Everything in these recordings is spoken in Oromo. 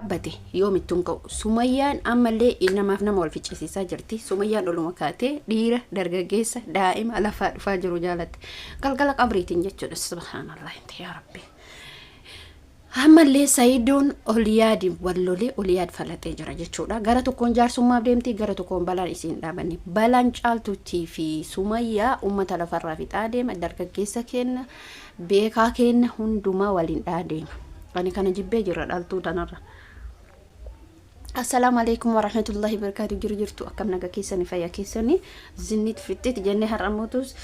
Dhaabbate yoomittuu hin ka'u. Sumayyaan ammallee namaaf nama wal ficcisiisaa jirti. Sumayyaan oluma kaatee dhiira, dargaggeessa, daa'ima lafaa dhufaa jiru jaalatte. Galgala qabriitiin jechuudha. Subhaanallah yaa Rabbi. Ammallee Sayidoon Oliyaadiin wal lolee Oliyaad falaxee jira jechuudha. Gara tokkoon jaarsummaaf deemti, gara tokkoon balaan isiin dhaabanne. Balaan Caaltuutii fi Sumayyaa uummata lafarraa fixaa deema. Dargaggeessa kenna, beekaa kenna, hundumaa waliin dhaa deema. Ani kana jibbee jira dhaltuu tanarra. Assalaamu alaikum warahmatullahi wabarakatuh. Jiru jirtu, akkam naga keessanii, fayyaa keessanii? Zinnit fixxit jennee har'a mootus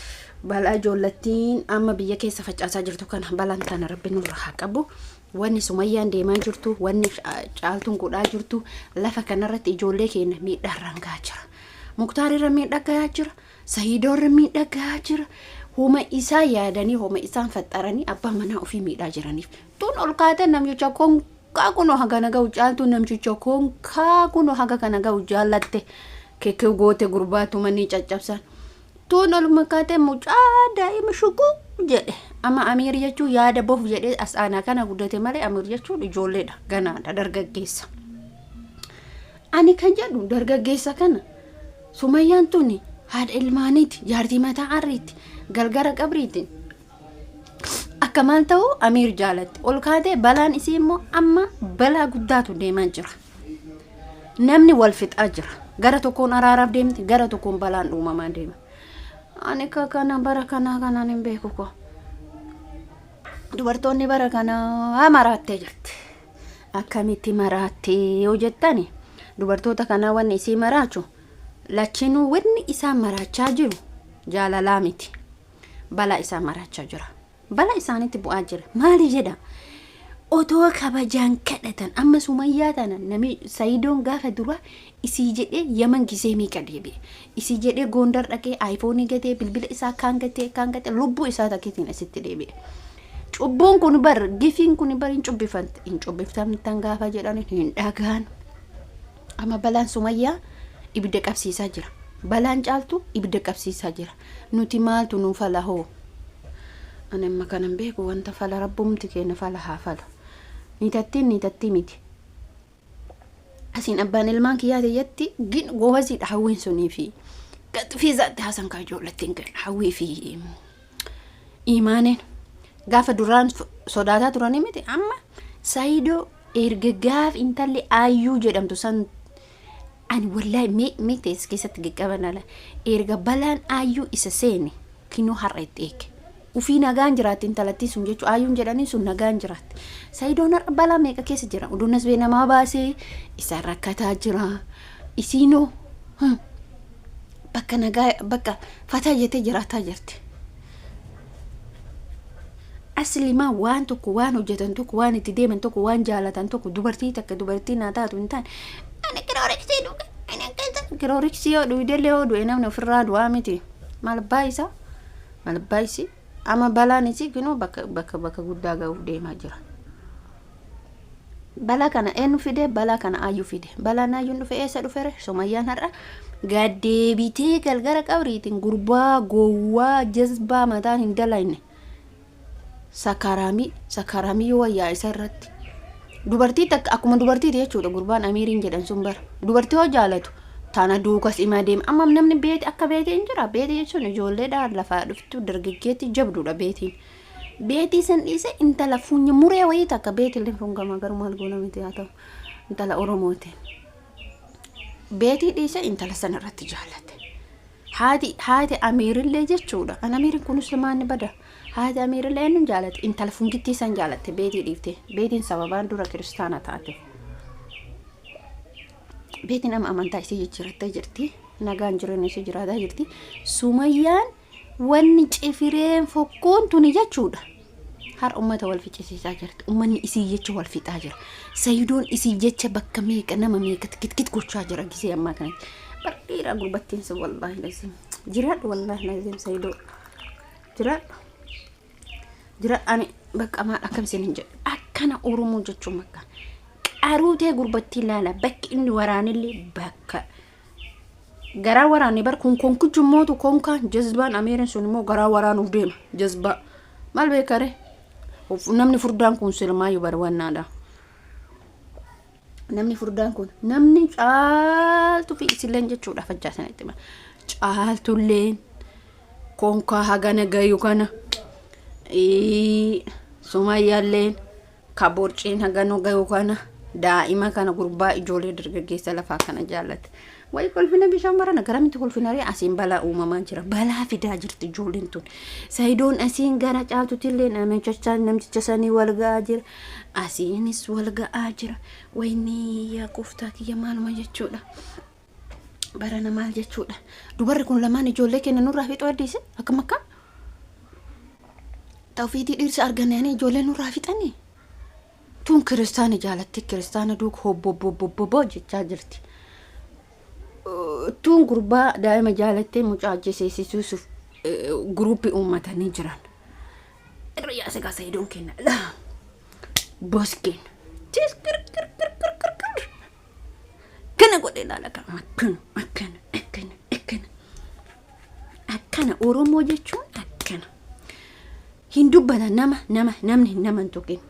balaa ijoollattiin amma biyya keessa facaasaa jirtu kana, balaan tana Rabbi nurra haa qabu. Wanni Sumayyaan deemaa jirtu, wanni Caaltuun godhaa jirtu, lafa kanarratti ijoollee keenya miidhaarraan gahaa jira. Muktaar irra miidhaa gahaa jira. Sahiidoo irra miidhaa gahaa jira. Homa isaa yaadanii, homa isaan faxxaranii abbaa manaa ofii miidhaa jiraniif. Tun ol kaatee namticha konkaa kunoo haga na ga'u, Caaltuun namticha konkaa kunoo haga kana ga'u jaallatte, kekew goote, gurbaa tumanii caccabsan. Tun oluma kaatee mucaa daa'ima shuquu jedhe. Amma Amiir jechuun yaada bof jedhee as aanaa kana guddate malee, Amiir jechuun ijoolleedha, ganaadha, dargaggeessa. Ani kan jedhu dargaggeessa kana, Sumayyaan tuni haadha ilmaaniiti, jaartii mataa arriitti, galgara qabriiti. Akka maal ta'u Amiir jaalatti. Ol kaatee balaan isii immoo amma balaa guddaatu deemaa jira. Namni wal fixaa jira. Gara tokkoon araaraaf deemti, gara tokkoon balaan uumamaa deema. Ani ka kana bara kanaa kanaan hin beeku koo. Dubartoonni bara kanaa maraattee jirti. Akkamitti maraattee yoo jettani, dubartoota kanaa wanni isii maraachu lachinuu, wanni isaan maraachaa jiru jaalalaa miti. Balaa isaan maraachaa jira. Balaa isaanitti bu'aa jira. Maali jedha? Otoo kabajaan kadhatan, amma Sumayyaa tana nami Sayidoon gaafa dura isii jedhee Yaman gisee meeqa deebi'e. Isii jedhee Gondar dhaqee aayifoonii gatee, bilbila isaa kaan gatee, kaan gatee, lubbuu isaa takkitiin asitti deebi'e. Cubbuun kun bar, gifiin kun bar, hin cubbifamte, hin cubbifamtan gaafa jedhan hin dhagaan. Amma balaan Sumayyaa ibidda qabsiisaa jira. Balaan Caaltu ibidda qabsiisaa jira. Nuti maaltu nu fala hoo? Ani amma kanan beeku wanta fala rabbumti keenya fala haa falu. Niitattiin niitattii miti. Asiin abbaan ilmaan kiyyaati jetti, gin goobaziidha Hawwiin sunii fi fiizaatti haasan kaa ijoollettiin kenna Hawwii fi Imaaneen gaafa duraan sodaataa turanii miti. Amma Saayidoo erga gaaf intalli Aayyuu jedhamtu san, ani wallaahi mee mee tees keessatti qaqqaban ala, erga balaan Aayyuu isa seene kinoo har'a itti eege. Ufii nagaan jiraatti intalattii sun jechuun, Aayyuun jedhanii sun nagaan jiraatti. Sayidoon har'a balaa meeqa keessa jira. Uduun asbee namaa baasee isaan rakkataa jira. Isiinoo bakka nagaa, bakka fataa jettee jiraataa jirti. Aslimaa waan tokko, waan hojjetan tokko, waan itti deeman tokko, waan jaalatan tokko, dubartii takka dubartii naa taatu hin taane. Ani kirooriksii dhuge. Ani akkasa kirooriksii yoo dhugdellee yoo du'e namni ofirraa du'aa miti. Maal abbaa isaa? Maal abbaa isii? Amma balaan isii kunoo bakka bakka bakka guddaa ga'uuf deemaa jira. Balaa kana eenyu fide? Balaa kana Aayyuu fide. Balaan Aayyuun dhufe eessa dhufere? Sumayyaan har'a gaddeebitee galgala qabriitiin gurbaa gowwaa jazbaa mataan hin dalayne, sakaraamii sakaraamii yoo wayyaa isa irratti dubartii takka akkuma dubartiiti jechuudha. Gurbaan Amiiriin jedhan sun bara dubartii hoo jaalatu tana duukas ima deema. Amma namni beeti akka beetii hin jira. Beetii jechuun ijoolleedhaan lafaa dhuftu, dargaggeetti jabduudha beetiin. Beetii san dhiise intala funya muree wayii takka, beetillee fungama garuu maal goona miti, haa ta'u, intala Oromooti. Beetii dhiise intala sana irratti jaallate. Haati Amiirillee jechuudha. An Amiirin kunis lamaan ni bada. Haati Amiirillee eenyuun jaalatte? Intala fungittii san jaalatte beetii dhiifte. Beetiin sababaan dura kiristaana taate. Beetiin amma amantaa isii jijjiirattee jirti. Nagaan jireenya isii jiraataa jirti. Sumayyaan wanni cifireen fokkuun tuni jechuudha. Har ummata wal ficcisiisaa jirti. Ummanni isii jecha wal fixaa jira. Sayidoon isii jecha bakka meeqa nama meeqa kitkit gochaa jira gisee ammaa kanatti. Bar dhiira gurbattiin sun, wallaahi lazim. Jiraadhu, wallaahi lazim, Sayidoo. Jiraadhu. Jiraadhu, ani bakka maal akkam isin hin jedhu. Akkana Oromoo jechuun bakka. Qaruutee gurbattii laala, bakki inni waraanillee bakka garaa waraanne bar kun konkichu mootu konkaan jazbaan Ameerin sun immoo garaa waraanuuf deema jazbaa maal beekare. Namni furdaan kun silmaayyuu bar wannaadha. Namni furdaan kun namni caaltuu fi isilleen jechuudha fajjaa sanatti hima. Caaltulleen konkaa hagana gayu kana sumayyaalleen ka borciin hagana gayu kana daa'ima kana gurbaa ijoollee dargaggeessa lafaa kana jaallate. Wayi kolfina bishaan barana garamitti kolfina ree asiin balaa uumamaa jira balaa fidaa jirti ijoolleen tun. Sayidoon asiin gara caaltutillee namicha namticha sanii wal ga'aa jira asiinis wal ga'aa jira. Waynii yaa gooftaa kiyya maaluma jechuudha. Barana maal jechuudha. Dubarri kun lamaan ijoollee keenya nurraa fixuu addiise akkam akkam. Tawfiitii dhiirsa argannanii ijoollee nurraa fixanii. Tun kiristaana jaalatti kiristaana duuka hobbobbobbobboo jechaa jirti. Tun gurbaa daa'ima jaalattee mucaa ajjeseessisuuf guruuppii uummatanii jiran. Irra yaasa gaa sayidoon kenna. Boskeen. Tis kir kir kir kir kir kir. Akkana godhe ilaala kan akkana akkana akkana akkana. Akkana Oromoo jechuun akkana. Hin dubbatan nama nama namni nama hin tuqin.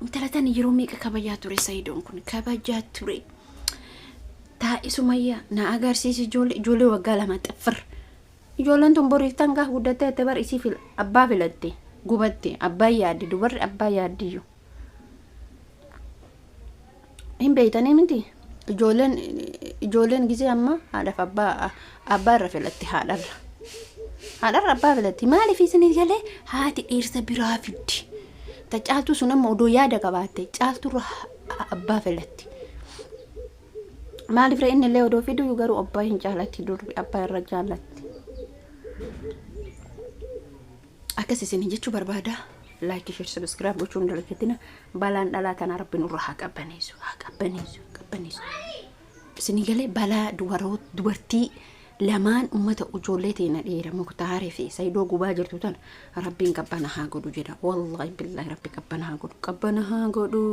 Intala tana yeroo meeqa kabajaa ture sayidoon kun kabajaa ture. Taa'i sumayyaa na agarsiisi ijoollee ijoollee waggaa 2 xiffir. Ijoolleen tun boriif tan gaaf guddattee jette bar isii fil abbaa filatte gubatte abbaa yaaddi dubarri abbaa yaaddiyyu. Hin beeytanii miti ijoolleen ijoolleen gizee amma haadhaaf abbaa abbaa irra filatti haadharra. Haadharra abbaa filatti maaliif isinii galee haati dhiirsa biraa fiddi. Ta caaltuu sun amma odoo yaada qabaatte caalturra abbaa filatti. Maaliif ree inni illee odoo fiduu garuu abbaa hin jaalatti durbi abbaa irra jaallatti. Akkas isin jechuu barbaada. Like, share, subscribe gochuun hin dagatina. Balaan dhalaa tanaa rabbi nurra haa qabbaneessu. Haa qabbaneessu. Qabbaneessu. Isin galee balaa dubartii lamaan ummata ijoollee teena dhiira Muktaarii fi Saidoo gubaa jirtu tana rabbiin qabbana haa godhu jedha. Wallaahi billaahi rabbi qabbana haa godhu. Qabbana haa godhu.